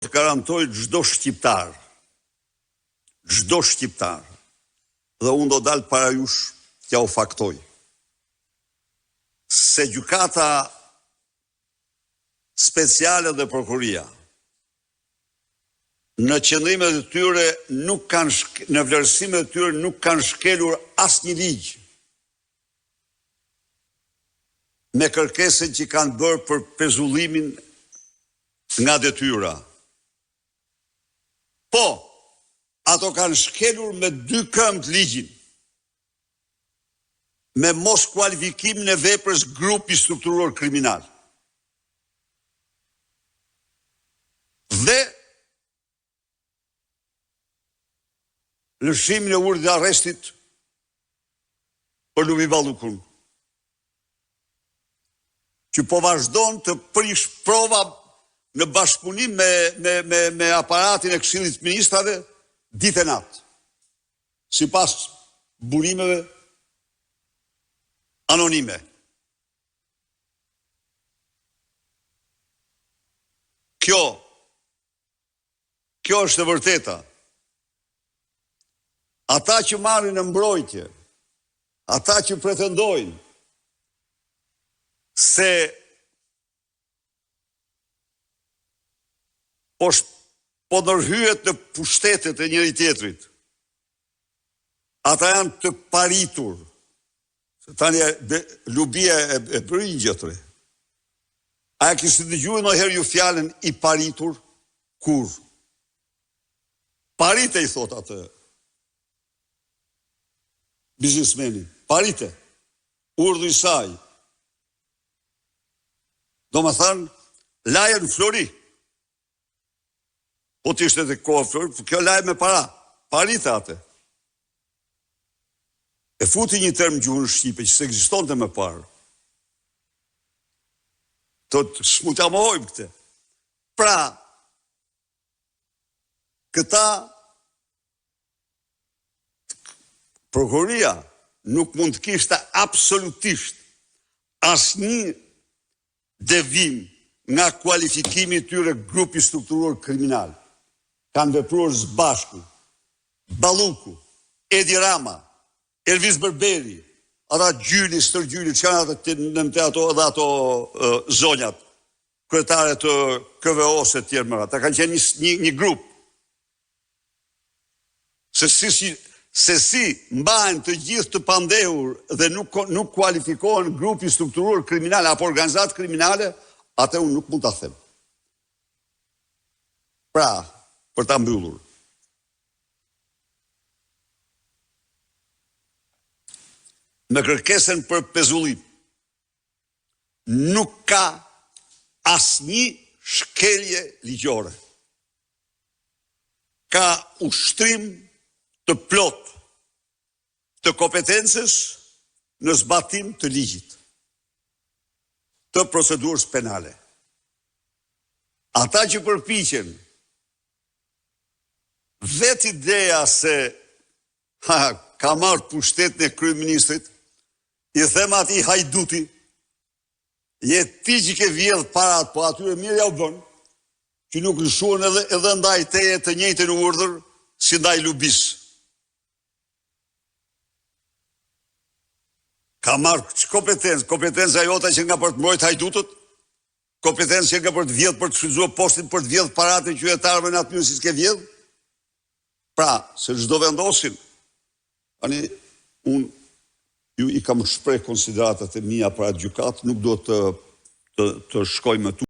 Të garantoj çdo shqiptar, çdo shqiptar, dhe unë do dal para jush t'jua faktoj, se gjykata speciale dhe prokuroria, në qëndrimet e tyre nuk kanë, në vlerësimet e tyre nuk kanë shkelur asnjë ligj, me kërkesën që kanë bërë për pezullimin nga detyra. Po, ato kanë shkelur me dy këmbët ligjin, me moskualifikimin e veprës grup i strukturuar kriminal. Dhe lëshimin e urdhrit të arrestit për Lubi Ballukun, që po vazhdon të prish prova në bashkëpunim me, me, me, me aparatin e Këshillit të Ministrave ditë e natë, sipas burimeve anonime. Kjo Kjo është e vërteta. Ata që marrin në mbrojtje, ata që pretendojnë se po po ndërhyhet në pushtetet e njëri-tjetrit. Ata janë të paritur. Se tani Lubia e, e bëri një gjë të re. A e kishit dëgjuar ndonjëherë ju fjalën i paritur? Kurrë. Parite i thotë atë biznesmeni. Parite. Urdhri i saj. Domethënë, laje në flori. Po të ishte te koha flori, po kjo laje me para. Parite atë. E futi një term në gjuhën shqipe që s'ekzistonte më parë. Të s'mund ta mohojmë këtë. Pra, këta prokuroria nuk mund të kishte absolutisht asnjë devijim nga kualifikimi i tyre grup i strukturuar kriminal. Kanë vepruar së bashku Balluku, Edi Rama, Elvis Berberi, ata Gjyli, Stërgjyli, ç'janë ata të nën të ato edhe ato zonjat, kryetare të KVO-së e tjerë me radhë. Ata kanë qenë një, një, një grup. Se si, si, se si mbahen të gjithë të pandehur dhe nuk, nuk kualifikohen grup i strukturuar kriminal apo organizatë kriminale, atë unë nuk mund ta them. Pra, për ta mbyllur. Me kërkesën për pezullim, nuk ka asnjë shkelje ligjore. Ka ushtrim të plotë të kompetencës në zbatim të ligjit të procedurës penale. Ata që përpiqen vetë ideja se ha, ka marrë pushtetin e kryeministrit, i them atij hajduti, Je ti që ke vjedh parat, po atyre mirë ja u bën, që nuk lëshuan edhe edhe ndaj teje të njëjtin urdhër si ndaj Lubisë. Ka marrë ç'kompetencë, kompetenca jote qenka për të mbrojt hajdutët, kompetencë qenka për të vjedh, për të shfrytëzuar postin, për të vjedh paratë e qytetarëve në atë mënyrë siç ke vjedh. Pra, se ç'do vendosin, Tani, unë ju i kam shpreh konsideratat e mia për atë gjykatë, nuk do të të, të shkoj më tutje.